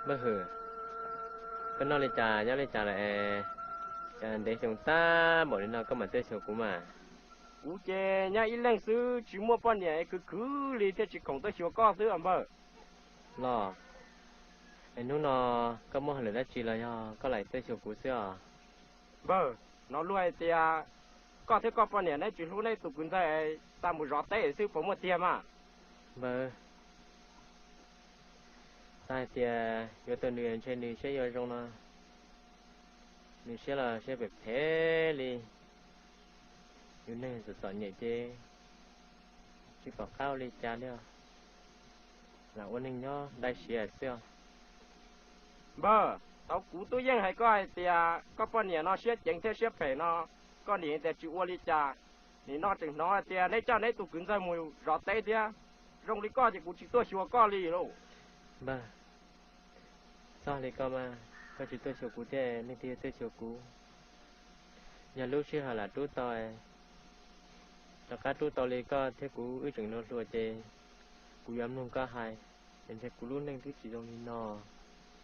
Npawg Hwm, koj noj li cas nyob li cas lawm es, cas ntev xyoo tag npaum li no koj mam tuaj xyuas kuv mas? Kuv ces nyob ib leeg xwb tsis muaj poj niam es khwv khwv li thiaj tsis khoom tuaj xyuas koj xwb os npawg. Los, es hnub no koj muaj hauj lwm dab tsi los yog koj lam tuaj xyuas kuv xwb os? Npawg, hnov luag hais tias koj thiab koj poj niam neb tsis hlub neb tus kwv ntxawg es xa mus zov teb xwb puas muaj tiag mas? Npawg, xav hais tias yuav tau nws ntshe nws siab yuav zoo no, nws siab los siab phem phem li. Yus neeg txom txom nyem ces tsis pom qab ua li cas li os, lam ua neeg nyob dai siav xwb os. Npawg, tau kuv tub yeej hais koj hais tias koj poj niam no siab ceev thiab siab phem no, koj niam tias tsis ua li cas. Nim no tseem hnov hais tias neb coj neb tus kwv ntxawg mus zov teb thiab. Zoo li koj ces kuv tsis tuaj xyuas koj li lauj. Npawg, txog li koj mas koj tsis tuaj xyuas kuv thiab leej twg yuav tuaj xyuas kuv? Yog lub sij hawm lam rub tau, rov qab rub tau li koj thiab kuv wb tseem hluas hluas ces kuv yuav mloog koj hais, es ntshe kuv lub neej twb tsis zoo li no.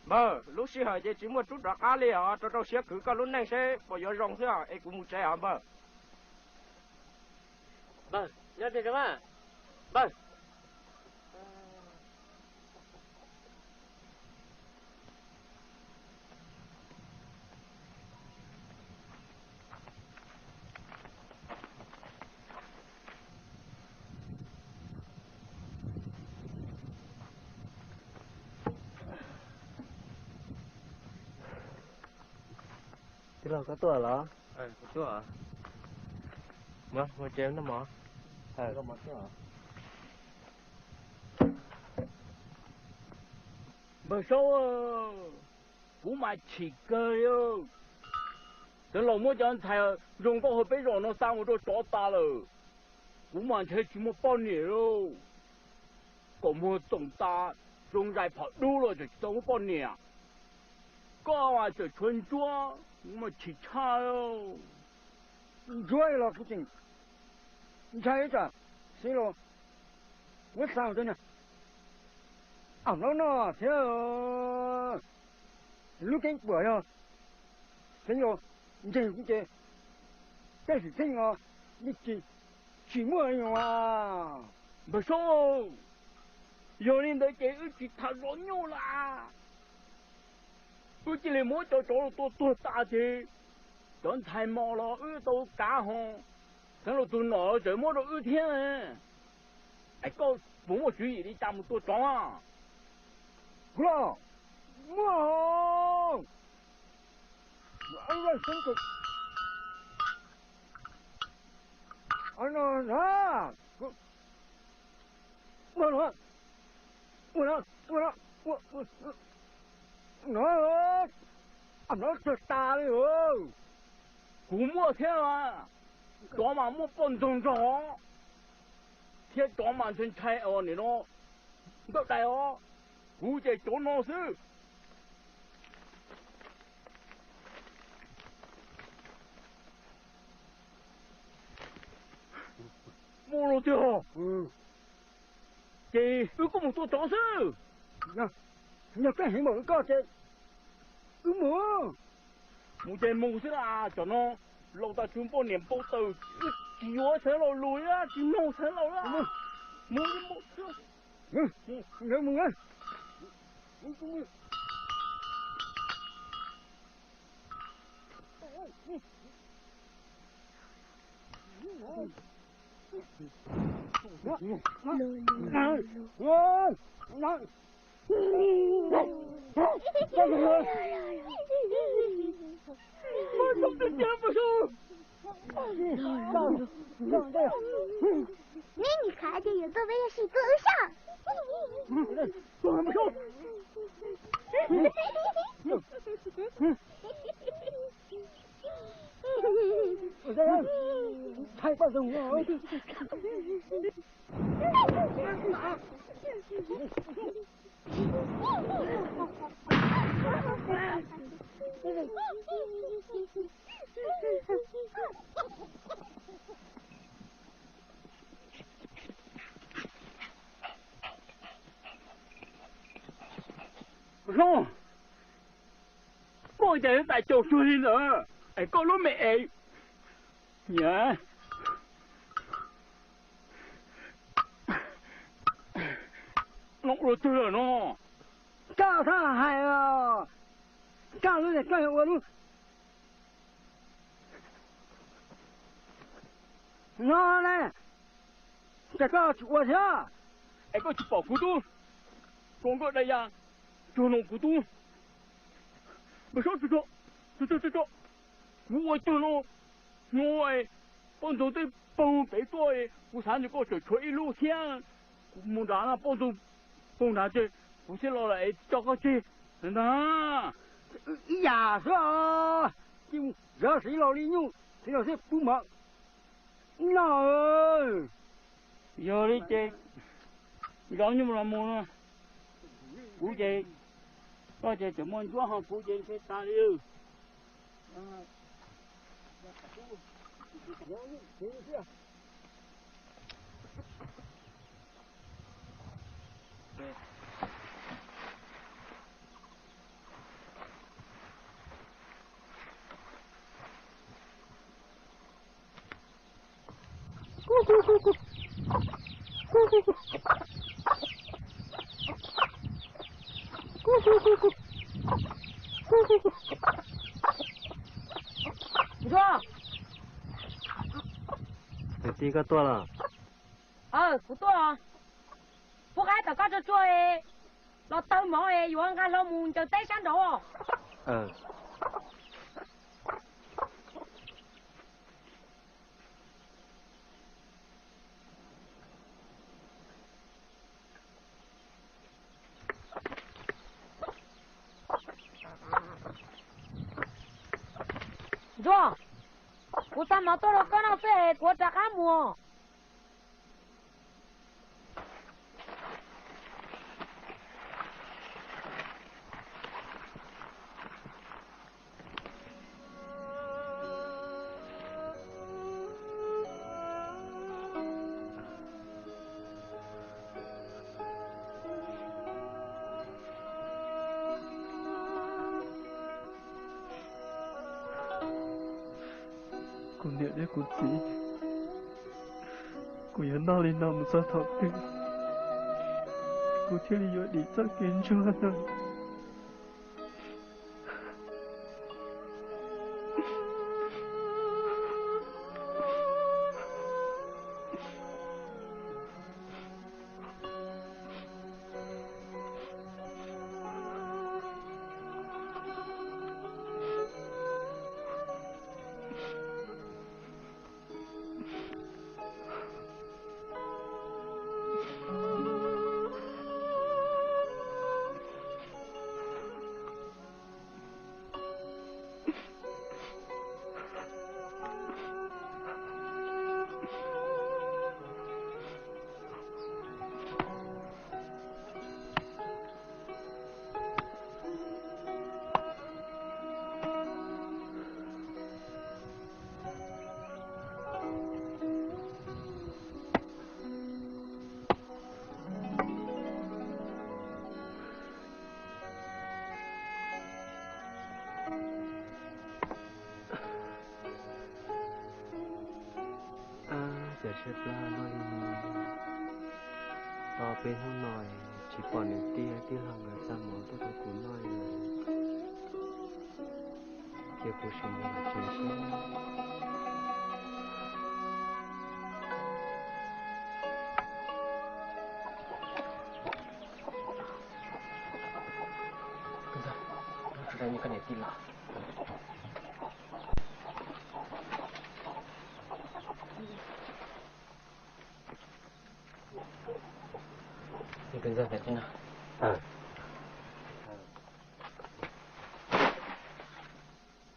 Npawg, lub sij hawm ces tsis muaj rub rov qab li os, rau rau siab khwv koj lub neej seb puas yuav zoo xwb os, es kuv mus tsev os npawg. Npawg, nyob twg mas? Npawg. Tij laug, koj tuaj los? Mus tsev noj mov. Npawg Saub, kuv mas chim kawg li. Xeev Laus muab cov ntxhais zoo nkauj hauv peb zos no xa mus rau tsov tas lawm. Kuv mas ntshe tsis muaj poj niam lauj. Kaus muag txoom tas, zoo zais phom dub los tseem tsis tau muaj poj niam. Koj mas tseem tshuav ntsuab, kuv mas chim tshaj. Ntsuab los kuv tseem ntshai ib tsam Xeev Laus muab xa mus rau niag am no noj thiab. Lub keeb puam yog Xeev Laus ntseeg kuv ces tej xwm txheej no yeej tsis, tsis muaj li os. Npawg Saub, yog li ntawd ces wb tsis tham zov nyuj lawm. Wb cia li muab cov tsov los tua tuag tas ces cov ntxhais mos los wb tau kav ho, Xeev Laus tus nom tseem muab rau wb thiab. Es koj puas muaj tswv yim li cas mus tua tsov? Kuv los muaj. No, no, tag tas li. Kuv muaj thiab mas, tsov mas muaj poj ntxoog nrog, thiab tsov mas ntshai ntshai os nim no. Nkauj dais os, kuv ces cov no xwb. Muaj lus tiag. Ces wb kuj mus tua tsov xwb. Yog koj heev npaum li koj ces wb mus. Mus ces mus xwb las, tsam no laus tas tsw npoj niam npau taws, wb tsis yuav Xeev Laus lus li, tsis mloog Xeev Laus li. Mus, mus. Neb nim khav tias yuav tuaj peb yog sib tuaj wb soj. Hlob, koj cas yuav tawm caum cuag li ntawd es koj lub me es nyiam no ua twg lawm no? Koj txhob hais os, koj lub es koj yuav ua lub no ne, cas koj tsis ua thiab? Es koj tsis pom kuv tub, koj nkaj da ya cuag no kuv tub. Koj saib, kuv ua cuag no, no poj ntxoog twb poob pem tuaj, kuv xav ntshe koj tseem tshuav ib lub thiab. Kuv mus nrad no poj ntxoog poob nrad ces kuv thiaj los lawm es tso koj tseg ntag. Ib yam xwb os, cia zov siv los li nyuj, siv los thiab pub mov noj. Yog li ces zov nyuj los mus no, kuv ces, koj ces tseem muaj ntsuab ho kuv ces ntshe tas li. Ntsuag, tij koj tuaj los? Kuv tuaj. Pub qaib tom koj tsuag tsuag, los taw mov es yuav nqa hlo mus ncaws teb sab nraud. Ntsuag, kuv xa mov tuaj rau koj noj xwb es kuv rov qab mus. Kuv niam thiab kuv txiv, kuv yuav noj li no mus txog thaum twg, kuv thiaj li yuav dim txoj kev ntsuag no? Cas tshaib plab no li, tau peb hnub no tsis pom niam tij tij laug nkawd xa mov tuaj rau kuv noj li lawm. Cia kuv sim mus tsev seb.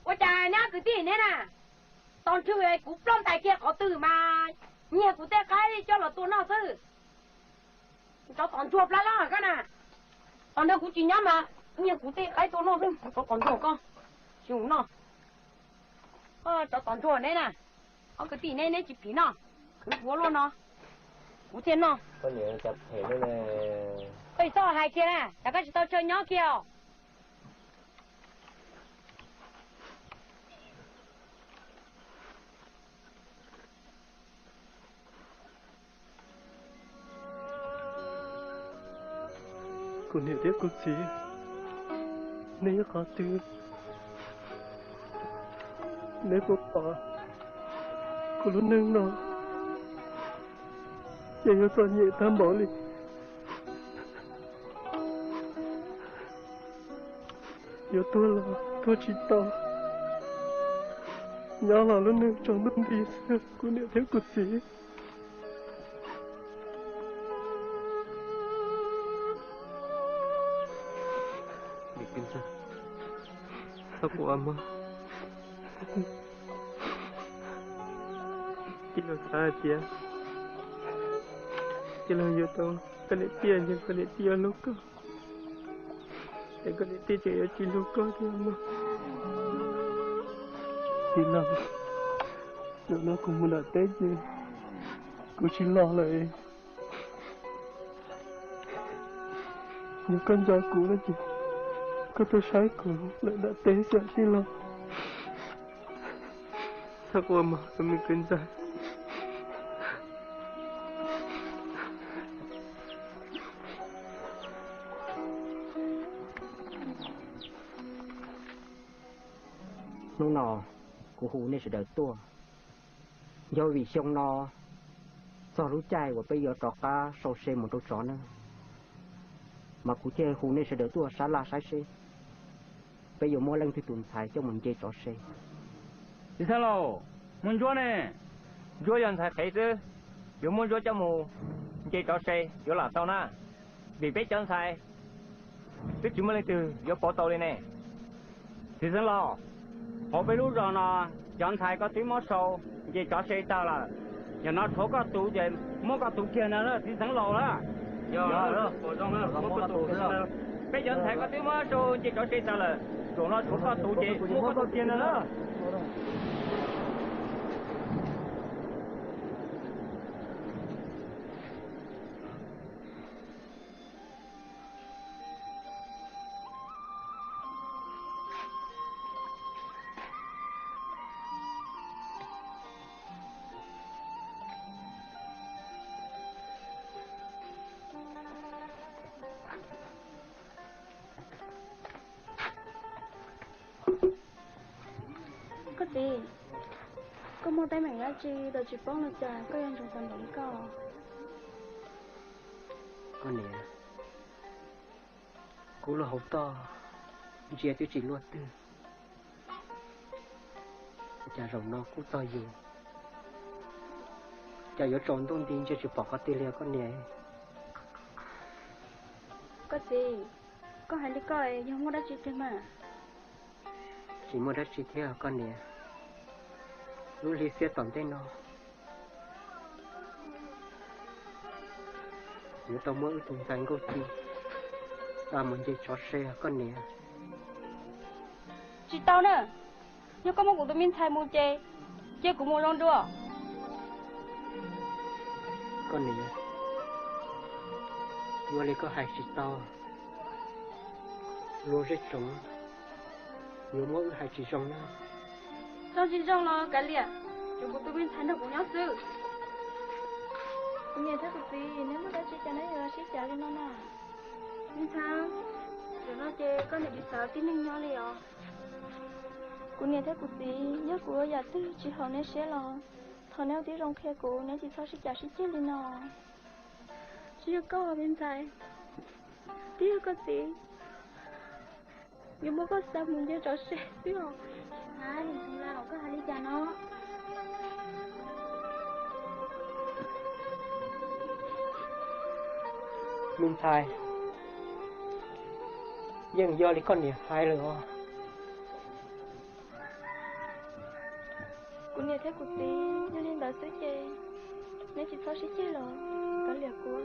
Ua cas neb kwv tij neb na, tos nrhw kuv ploj ntais kiag qhov twg mas nyiag kuv tej qaib coj los tua noj xwb. Tsov tom ntsuag plab lab koj na, tos nrhw kuv tsis nyob mas nyiag kuv tej qaib tua noj xwb, tsov tom ntsuag koj, tsis mus noj. Tsov tom ntsuag neb na, ob kwv tij neb neb tsis phim noj, khwv kuv ua luaj no, kuv thiaj noj. Koj tsis txhob hais kiag na, cas koj tsis tau chaw nyob kiag os? Kuv niam thiab kuv txiv, nej ib qhov twg, neb puas pom kuv lub neej no ces yuav txom nyem tag npaum li. Yuav tuag los tuag tsis tau, nyob los lub neej tsaus ntuj nti xwb kuv niam thiab kuv txiv. Txhob quaj mog. Tij laug xav hais tias tij laug yuav tau koj niam tij, yog koj niam tij yuav hlub koj, es koj niam tij tseem yuav tsis hlub koj thiab mog. Tij laug, zaum no kuv mus nram teb ces kuv tsis los lawm. Yog koj nco kuv no ces koj tuaj saib kuv lawm nram teb xwb tij laug. Txhob quaj mog tus me kwv ntxawg. Hnub no kuv hu nej sawv daws tuaj, yog vim xyoo no txog lub caij uas peb yuav rov qab sau se mus rau tsov na, mas kuv thiaj hu nej sawv daws tuaj sab laj saib seb peb yuav muab leej twg tus ntxhais coj mus nce tsov se. Txiv xeev laus, mus ntsuab ne, ntsuab yog ntxhais qhev xwb, yuav muab ntsuab coj mus nce tsov se yuav lam tau na, vim peb cov ntxhais twb tsis muaj leej twg yuav pauv tau li ne. Txiv xeev laus, hauv peb lub zos no cov ntxhais koj twb muab sau nce tsov se tag lawm, yog no tshuav koj tus ces muab koj tus kiag ntag na txiv xeev laus na. Peb cov ntxhais koj twb muab sau nce tsov se tag lawm, zaum no tshuav koj tus ces muab koj tus kiag ntag na. Koj txiv, koj muaj teeb meem dab tsi los tsis paub los cas koj yuav ntsoov tau npaum li koj? Koj niam, kuv luag hauv toj ntsia twb tsis luaj twg, cas zaum no kuj txog yus, cas yuav tsaus ntuj nti ntsia tsis pom qhov twg li koj niam. Koj txiv, koj hais li koj yog muaj dab tsi tiag mas? Tsis muaj dab tsi thiab koj niam. Lub hli xiab tom ntej no yuav tau muab wb tus ntxhais Nkauj Ci xa mus nce tsov se koj niam. Tsis tau na, yog koj muab kuv tus me ntxhais mus ces cia kuv mus zoo dua. Koj niam, ua li koj hais tsis tau. Luag zej tsoom yuav muab wb hais tsis zoo na. Zoo tsis zoo los kav liam, tsuas kuv tus me ntxhais nrog kuv nyob xwb. Kuv niam thiab kuv txiv, neb muaj dab tsi cas neb yuav sib cav li no na? Me ntxhais, zaum no ces koj niam tsis xav tib neeg nyob li os. Kuv niam thiab kuv txiv, yog kuv ua yam twg tsis haum neb siab los thov neb ua tib zoo qhia kuv, neb tsis txhob sib cav sib ceg li no. Tsis yog koj me ntxhais, twb yog koj txiv yuav muab koj xa mus nce tsov se xwb os. Koj hais li cas no? Me ntxhais, yeej yog li koj niam hais lawm os. Kuv niam thiab kuv txiv, yog li ntawd xwb ces neb tsis txhob sib ceg los kav liam kuv.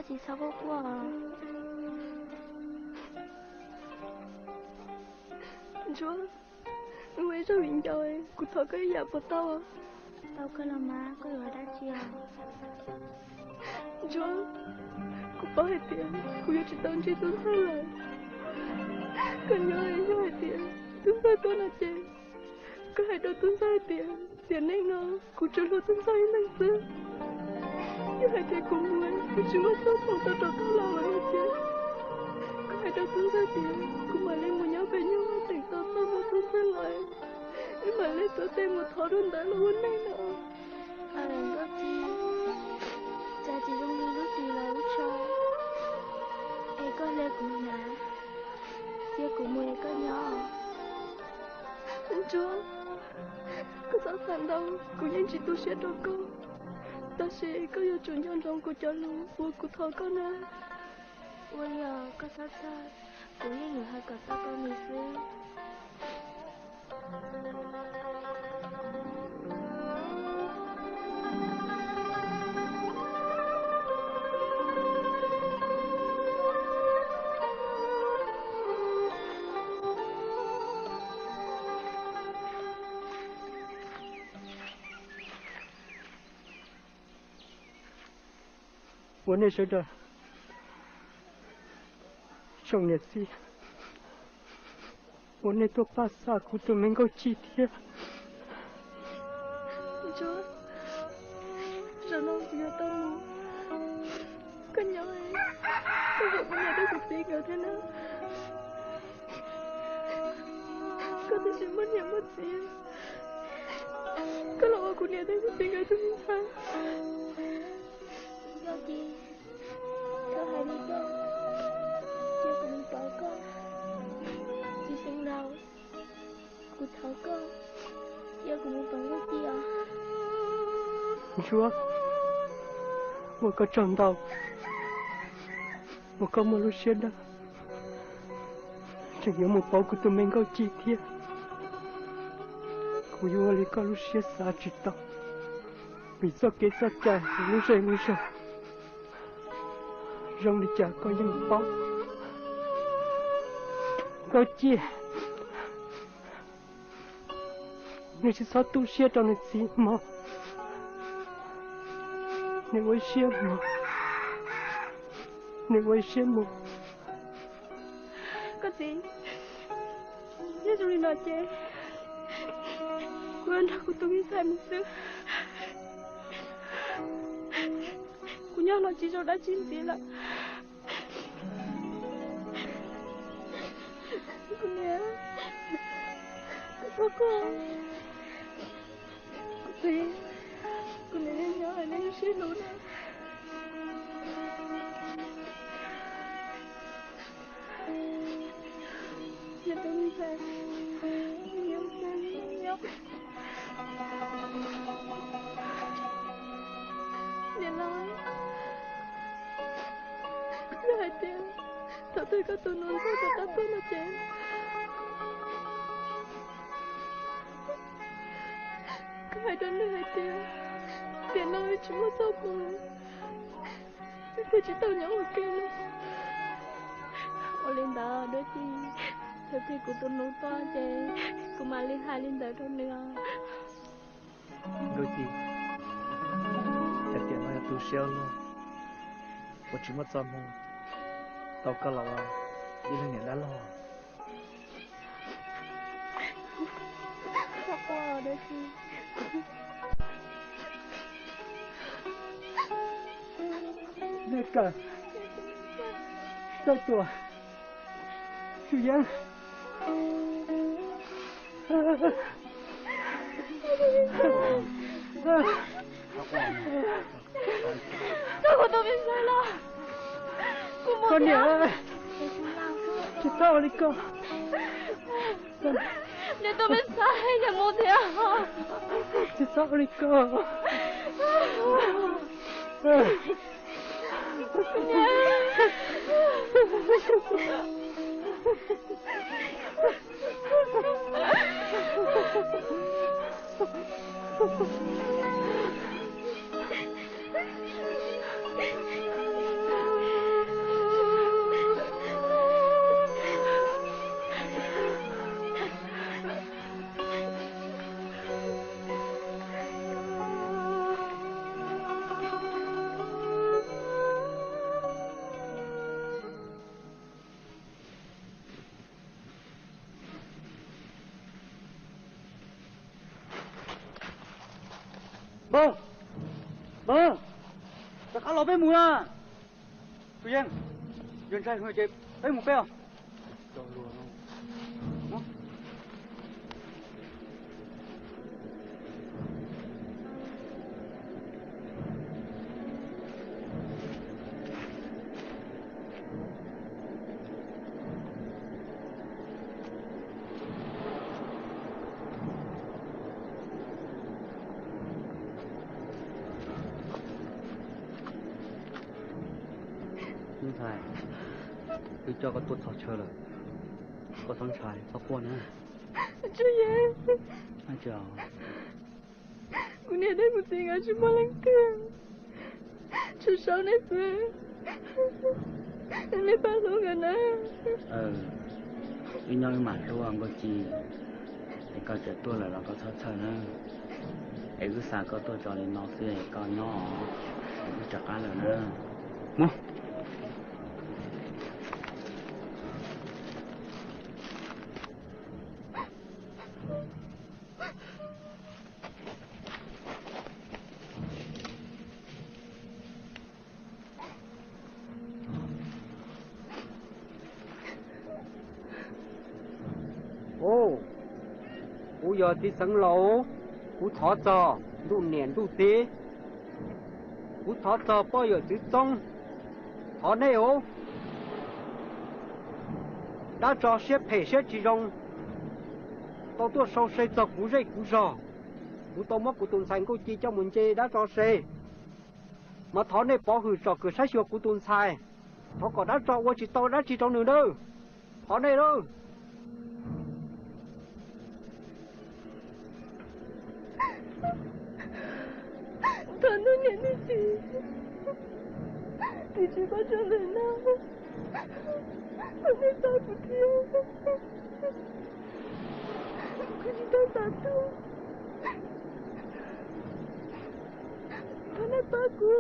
Tsis txhob quaj quaj. Ntsuab, wb ua ib zaug viv ncaus, kuv thov koj ib yam puas tau? Tau kawg los mas, koj yuav dab tsi os? Ntsuab, kuv paub hais tias kuv yuav tsis tau ntsib tub ntxawg lawm. Koj nyob, yog hais tias tub ntxawg tuaj no ces koj hais rau tub ntxawg hais tias tiam neej no kuv tsuas hlub tub ntxawg ib leeg xwb. Yog hais tias kuv mus kuv tsis muaj txoj hmoo tau rov qab los lawm no ces koj hais rau tub ntxawg tias kuv mam li mus nyob pem nyuag vaj teem tos txog tub ntxawg los, wb mam li tuav tes mus thov rau ntawd los ua neej no. Nkauj Ci, cas tsis zoo li lub twg los lub tshau, es koj hle kuv hnav, cia kuv mus es koj nyob. Ntsuab, koj txhob xav ntau, kuv yeej tsis tu siab rau koj, tab sis koj yuav tsum nco ntsoov kuv cov lus uas kuv thov koj na. Ua li os, koj txhob txhawj, kuv yeej yuav hais kom tau koj li xwb. Ua nej sawv daws, tsoom niam txiv, ua nej tuaj pab xa kuv tus me Nkauj Ci thiab. Ntsuab, zaum no kuv yuav tau mus, koj nyob, koj yuav mus nrog kuv txiv nkawd thiab na. Koj twb tsis muaj niam muaj txiv, koj los ua kuv niam thiab kuv txiv nkawd tus me ntxhais. Nkauj Ci, koj hais li koj, cia kuv mus pab koj. Tsis xeev laus, kuv thov koj, cia kuv mus pab Nkauj Ci os. Ntsuab, ua koj tsaug ntau uas koj muaj lub siab dawb, tseem yuav mus pauv kuv tus me Nkauj Ci thiab. Kuv yuav ua li koj lub siab xav tsis tau, vim txoj kev txoj cai lub zej lub zog, zoo li cas koj yeej paub. Nkauj Ci, nws tsis txhob tu siab rau nws txiv mog. Nws ua ib siab mus, nws ua ib siab mus. Koj txiv, yog zoo li no ces kuv yuav nrog kuv tus me ntxhais mus xwb. Kuv nyob los tsis zoo dab tsi ntxiv lawm. Kuv niam, kuv thov koj, kuv txiv, kuv niam nyob nej sib hlub na. Niam tus me ntxhais, niam tus me ntxhais, niam los, yog hais tias thaum twg koj tus nus ntxhais rov qab tuaj no ces koj hais rau nws hais tias tiam no wb tsis muaj txoj hmoo, wb thiaj tsis tau nyob ua ke no. Ua li ntawd Nkauj Ci, thaum twg kuv tus nus tuaj ces kuv mam li hais li ntawd rau nws os. Nkauj Ci, cas tiam no yog tu siab luaj uas tsis muaj txoj hmoo tau koj los ua ib leej niam dab laug. Nkauj Ci, Nkauj Tuam, Tsuj Yeeb, txog kuv tus me ntxhais los, kuv mus thiab. Tsis txhob ua li ko. Niam tus me ntxhais, yog mus thiab. Tsis txhob ua li ko. Npawg, npawg, rov qab los peb mus na. Tus Yeej, yog ntshai heev ces peb mus peb os. Ntxhais, wb coj koj tuaj txog chaw lawm, koj txhob ntshai txhob quaj na. Kuv niam thiab kuv txiv nkawd tsis muaj leej twg, tsuas saib nej xwb. Nej pab hlub nkawd na. Wb nyob wb mam hlub Nkauj Ci, es koj tseem tuaj lawm los koj txhob txhawj na. Es wb xa koj tuaj tso li no xwb es koj nyob, wb rov qab lawm na. Mus. Kuv yog txiv xeev laus, kuv thov txog ntuj niam ntuj txiv, kuv thov txog poj yawm txwv txoob, thov nej os, dab tso siab phem siab tsis zoo tau tuaj sau se txog kuv zej kuv zog. Kuv tau muab kuv tus ntxhais Nkauj Ci coj mus nce dab tso se, mas thov nej pov hwm tsom kwm saib xyuas kuv tus ntxhais. Thov kom dab tso ua tsis tau dab tsi rau nws nawb. Thov nej lawm. Thov ntuj niam ntuj txiv, txiv tsis paub tso lwm no, thov nej pab kuv thiab. Kuv tsis tau xav tuag, thov nej pab kuv.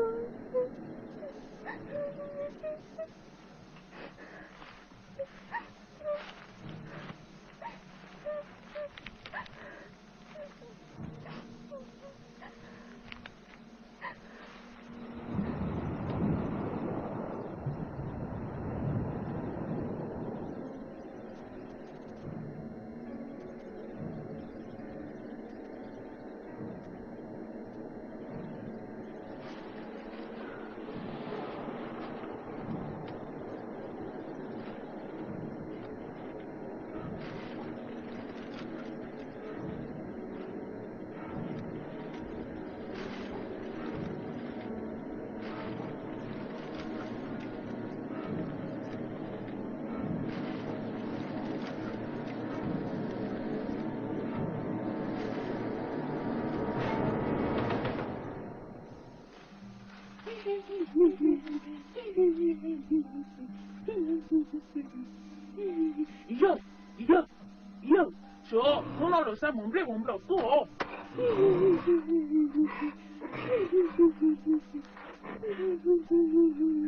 Yog, yog, yog, sawv, hnub no lawv xa mus nplej mus nplaum tuaj.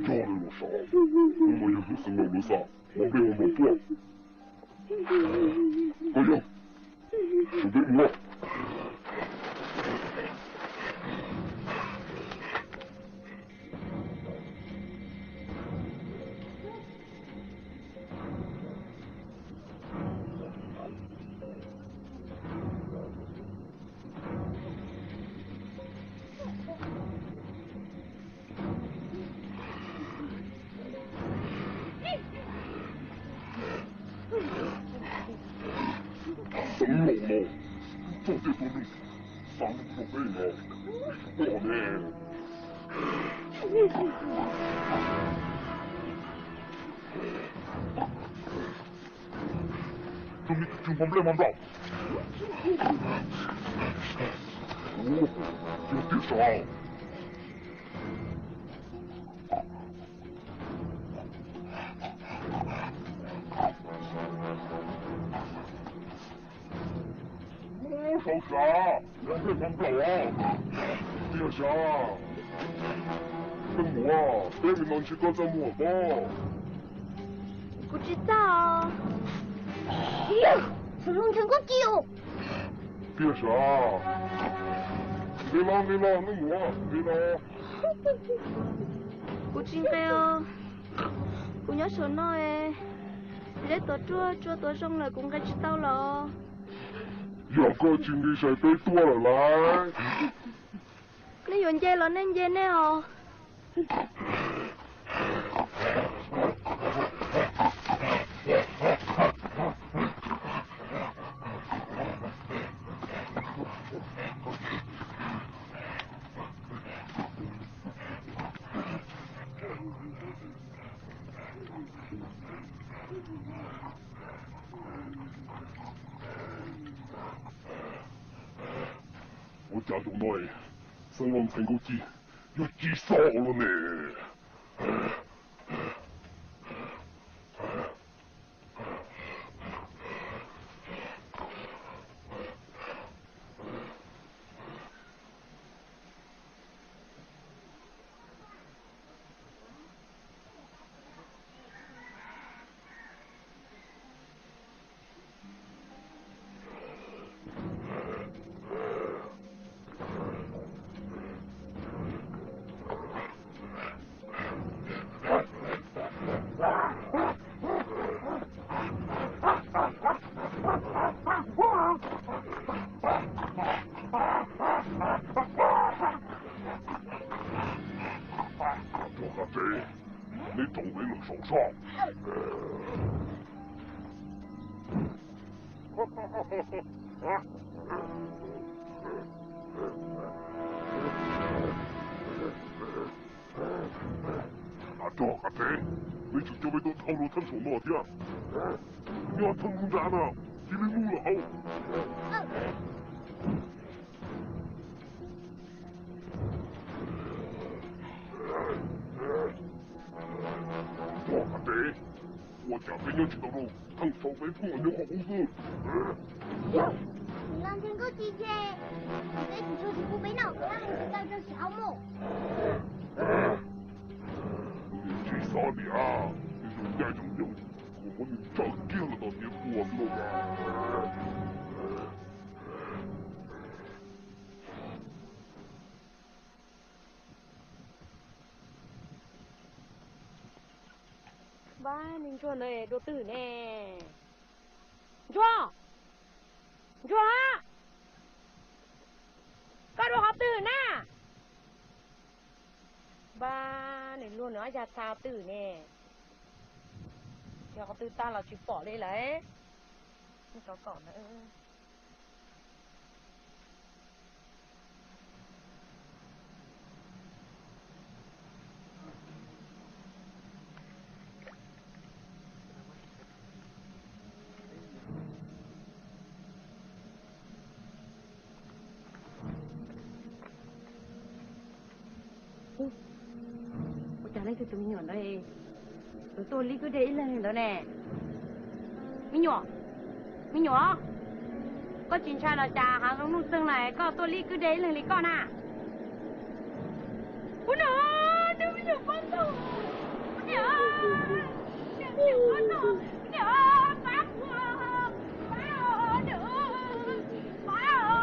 Yog li los sav, hnub no yog tus xeev laus lawv xa mus nplej mus nplaum tuaj. Koj yog, sawv peb mus. Xeev laus no, txog tej tuaj lwj xav lub rau peb no, koj ne. Tus me tus tswv hmo nplej hmo nplaum. Yog tiag sav. Sau sav, hmo nplej hmo nplaum os. Tiag sav. Leej muam, peb me no ntshe koj txaj muag pob. Kuv tsis txaj os. Xeev laus ntawm Nkauj Ci. Tiag sav. Nqis los, nqis los, nqis los. Kuv tsis nqis os. Kuv nyob saum no, zeb tuav ruaj, tsua tuav zoo lawm, kuv nqis tsis tau los. Yog koj tsis nqis, saib peb tuaj lawm lauj. Nej yuav nce los nej nce nej os. Ua cas zaum no Xeev Laus ntxhais Nkauj Ci yuav tsis so los ne? Tuag qab teb, neb raug neb lawm saum sab. Tuag qab teb, neb tseem coj peb tuaj dhau lawm thaj saum no thiab. Nyob thaj lub nrad na, cia li mus lawm hauv. Tuag qab teb, ua cas peb nyob tsis tau rau, thaj saum peb pheej los nyob qhov qub xwb. Los ntseeg Nkauj Ci ces peb tsis tshua tsis pub peb noj, peb mus tsis tau rau tsis hauv mus. Nws tsis xav tias nws zoo ncaim zoo nyoog, kuv muab nws tsaws kiag los tom tiaj pua xwb lauj. Npab, niag ntsuag ntawd dua twg ne? Ntsuag! Ntsuag! Koj dua qhov twg na? Npab, nws luag nws ob yag txha twg ne? Yog qhov twg tag los tsis pom li lawm. Rov kom na. Ua cas leej twg tus me nyuam ntawd, tus tuaj li kwj deg ib leeg li ntawd ne? Me nyuam, me nyuam, koj tsis ntshai los cas hav zoov nuj xeeg na koj tuaj li kwj deg ib leeg li koj na? Ub no, nws me nyuam poj ntxoog, me nyuam poj ntxoog, me nyuam pab kuv, pab os, pab os, pab os, pab os.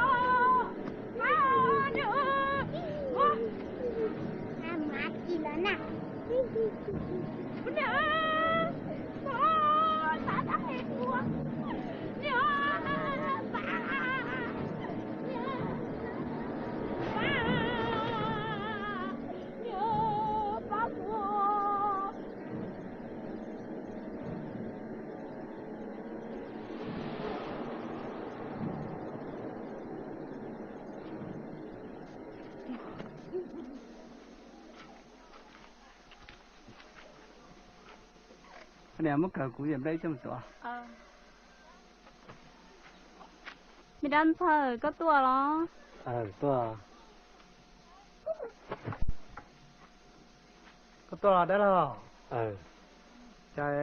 Niam, muab kawg kuv yam nplej coj mus tuav. Me dab ntxawg, koj tuaj los? Tuaj. Koj tuaj los dab laug? Cas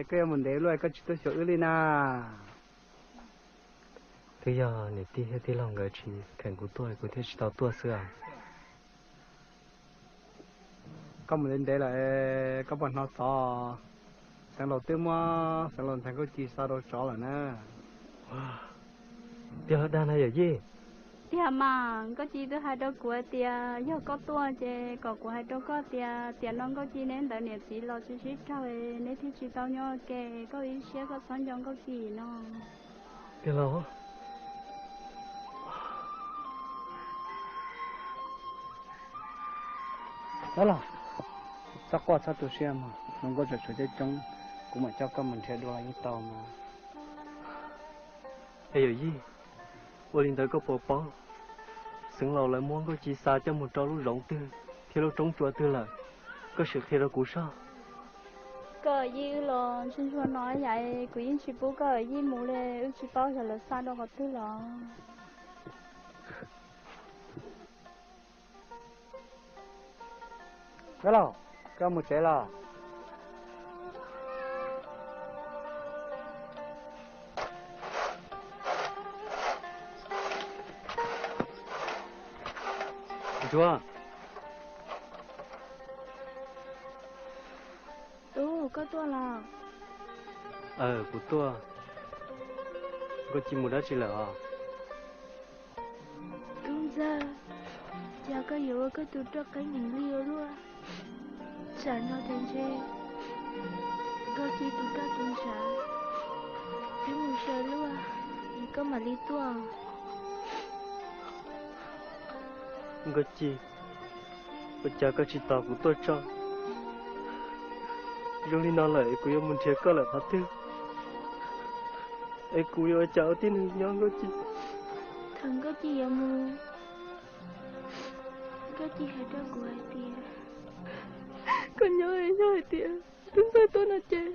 koj yuav mus ntev luaj koj tsis tuaj xyuas wb li na? Twb yog niam tij thiab tij laug nkawd tsis kheev kuv tuaj kuv thiaj tsis tau tuaj xwb os. Koj mus ntev ntev lawm, koj puas hnov txog Xeev Laus twb muab Xeev Laus ntxhais Nkauj Ci xa rau tsov lawm na? Tiag dag na yawm yij? Tiag mas, Nkauj Ci twb hais rau kuv hais tias yog koj tuaj ces kom kuv hais rau koj tias tiam no Nkauj Ci neb ntawd niam txiv los tsis sib raug, neb thiaj tsis tau nyob ua ke, koj ib siab koj txhob nco Nkauj Ci no. Tiag los? Dab laug, txhob quaj txhob tu siab mog, hluas nkauj tseem tshuav coob coob, kuv mam coj koj mus nrhiav dua los yeej tau mas. Es yawm yij, ua li ntawd koj puas paub, Xeev Laus lawv muab Nkauj Ci xa coj mus rau lub zoov twg thiab lub roob tsua twg lawm, koj sim qhia rau kuv soj. Koj yij wb los ntsuag ntsuag no yam kuv yeej tsis pub koj yij mus li, wb tsis paub xyov lawv xa rau qhov twg los. Dab laug, koj mus tsev los? Ntsuag. Tub, koj tuaj los? Kuv tuaj. Nkauj Ci mus dab tsi lawm os? Tub ntxawg, cas koj yuav ua koj tus roj qeeb heev li ua luaj. Tsam no ces ntshe Nkauj Ci tus roj tus ntshav twb mus saw luaj, es koj mam li tuaj. Nkauj Ci, ua cas koj tsis tos kuv tuaj tso? Zoo li no lawm es kuv yuav mus nrhiav koj lawm qhov twg? Es kuv yuav ua cas ua tib neeg nyob Nkauj Ci? Thaum Nkauj Ci yuav mus, Nkauj Ci hais rau kuv hais tias, koj nyob es yog hais tias Tub Ntxawg tuaj no ces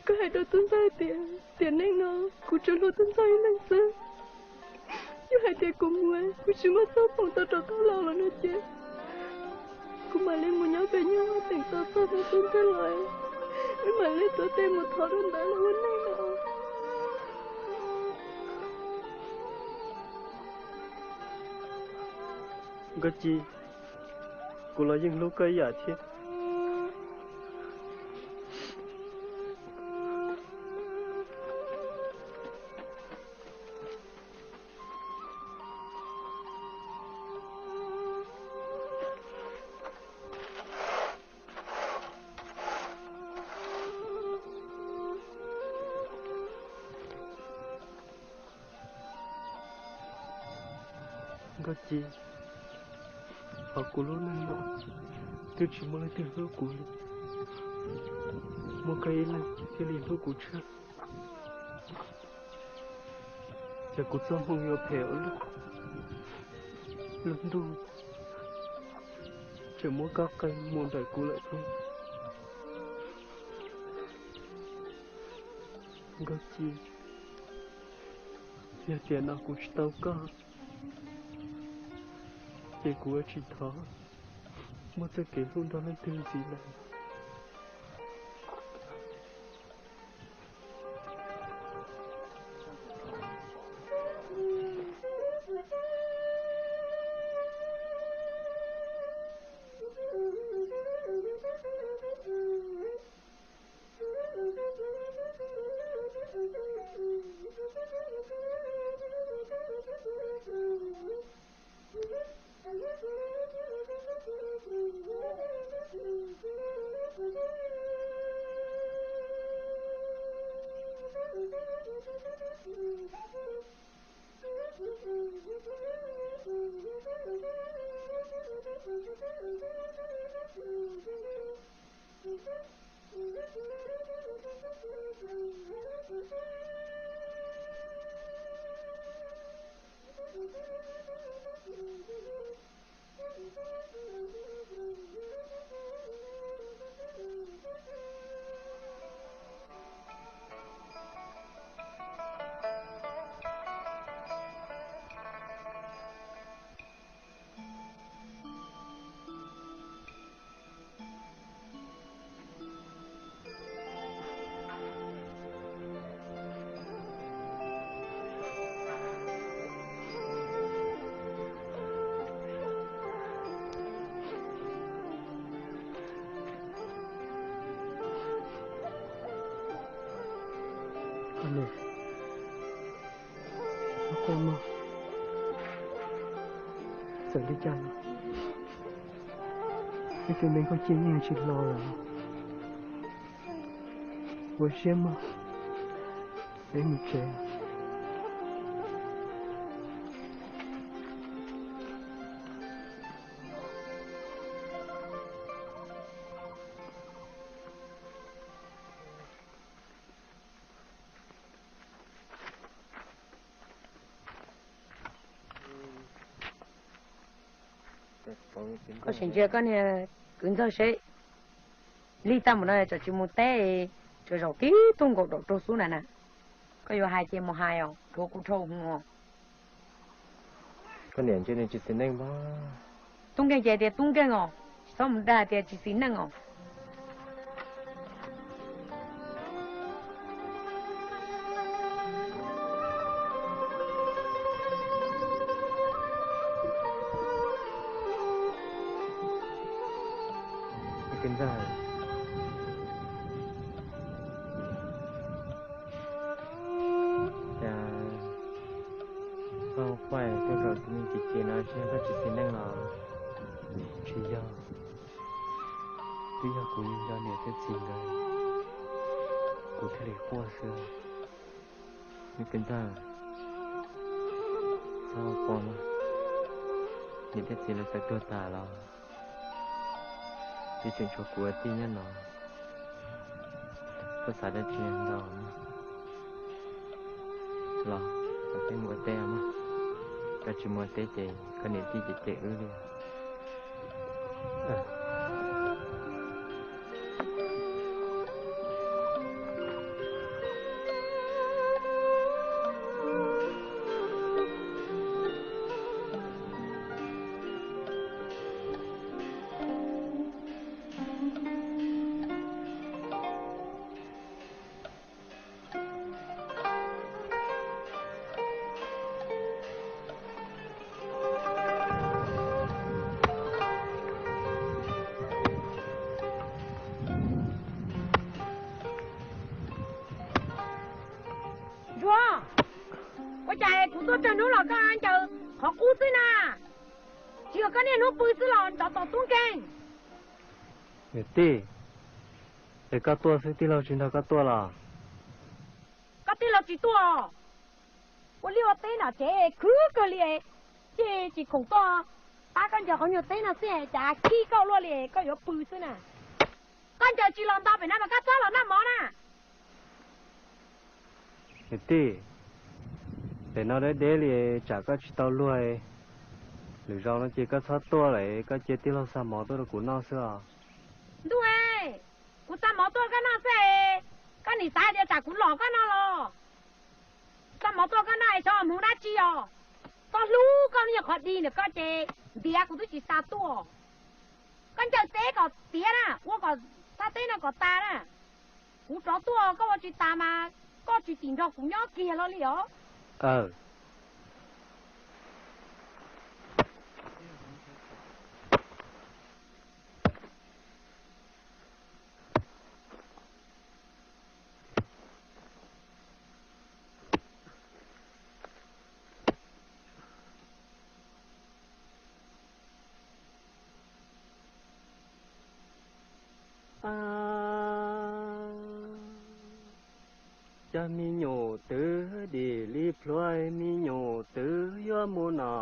koj hais rau Tub Ntxawg tias tiam neej no kuv tsuas hlub Tub Ntxawg ib leeg xwb. Yog hais tias kuv mus kuv tsis muaj txoj hmoo tau rov qab los lawm no ces kuv mam li mus nyob pem nyuag teem tau txoj hmoo Tub Ntxawg los, wb mam li tuav tes mus thov rau ntawd los ua neej no. Nkauj Ci, kuv los yeej hlub koj ib yam thiab. Nkauj Ci, hauv kuv lub neej no twb tsis muaj leej twg hlub kuv li, muaj koj ib leeg thiaj li hlub kuv tshaj. Ces kuv txoj hmoo yuav phem ua luaj, lub ntuj tseem muab koj qee mus ntawm kuv lawm thiab. Nkauj Ci, yog tiam no kuv tsis tau koj, ces kuv yuav tsis thov muaj txoj kev hlub nrog leej twg ntxiv lawm. Txawm li cas los wb tus me nkauj ciaj yeej tsis los lawm. Ua siab mog, peb mus tsev. Koj sim ntsia koj niag kwv ntxawg seb, lig tag mus no tsam tsis mus teb, tsuas zaum tib tug nkaus daum rau xub na na. Koj yuav hais ces mus hais os, dhuav kuv dhau hwv os. Koj niam ntshe nws tsis xis neej pab. Tub nkeeg ces tias tub nkeeg os, tsis txhob mus dag tias tsis xis neej os. Kwv ntxawg, cas koj quaj tuaj zaum tus me ces ces no, tsis yog koj tsis xis neej los? Tsis yog, twb yog kuv nco niam thiab txiv nkawd, kuv thiaj li quaj xwb. Me kwv ntxawg, txhob quaj mas, niam thiab txiv lawv txawm tuag tas los twb tseem tshuav kuv ua tij nyob no, koj xav dab tsi ntau. Los, peb mus ua teb mog, koj tsis mus ua teb ces koj niam tij ces cem wb li. Ntsuag, ua cas kuv tuaj tsawg hnub los koj ncaws qhov qub xwb na? Tsis yog koj niaj hnub pw xwb los nrov tom tub nkeeg. Niam tij, es koj tuaj xwb tij laug tsis nrog koj tuaj los? Koj tij laug tsis tuaj, ua liaj ua teb nram tsev khwv kawg li, thiaj tsis khoom tuaj pab koj ncaws qhov nyuag teb no xwb, cas khib koj luaj li koj yuav pw xwb na. Koj ncaws tsis los nto pem no mas koj txhob los noj mov na. Niam tij, pem no deb deb li tsam koj tsis tau luag, lwm zaus no ces koj txhob tuaj lawm, koj cia tij laug xa mov tuaj rau kuv noj xwb os. Ntuj, kuv xa mov tuaj koj noj xwb, koj nim xav tias tsam kuv lom koj no los? Xa mov tuaj koj noj es xyov hmoov dab tsi os? Txhob hlub koj me nyuam qhov dig ntawm koj ces ntiav kuv twb tsis xa tuaj. Koj ncaws teb kom tiav na, ua kom thaj teb no kom tas na. Kuv rov tuaj koj ua tsis tas mas koj tsis tim nrog kuv nyob kiag los li os. Cas me nyuam twb dim li plhuav, me nyuam twb yuav mus no,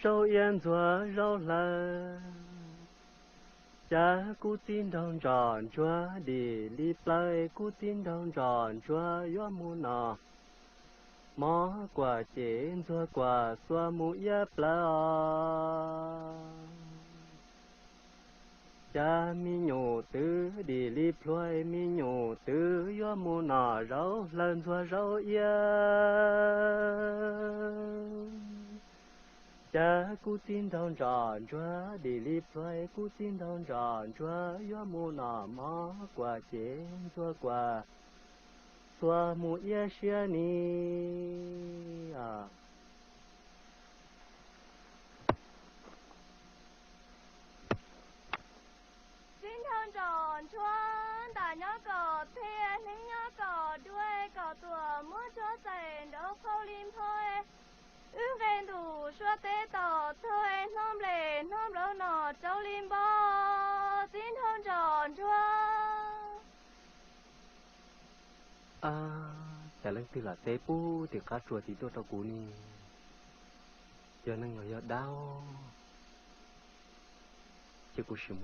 zaub iab ntxuag zaub hlaws. Cas kuv txiv nraug ntsom ntsuag dim li plawv, kuv txiv nraug ntsom ntsuag yuav mus no, mov kuam ces ntxuag kuam xuas mus iab plawv os. Cas me nyuam twb dim li plhuav, me nyuam twb yuav mus no, zaub hlaws ntxuag zaub iab. Cas kuv txiv nraug ntsom ntsuag dim li plhuav, kuv txiv nraug ntsom ntsuag yuav mus no, mov kuam ces ntxuag kuam xuas mus iab siab ni. Txiv nraug ntsom ntsuag ntam nyob kom thiaj, hlib nyob kom dua, kom tuam muab tsuab txais nraug phau li nphau. Wb nqe ntus sua Teb tom txog es hnub nplej hnub nplawv no rau li npo txib nrhau ntsos ntsuag. Ab, cas leej twg lam teb pub tim qab tsuas tim tuaj rau kuv ne? Yog neeg los yog dab? Ces kuv sim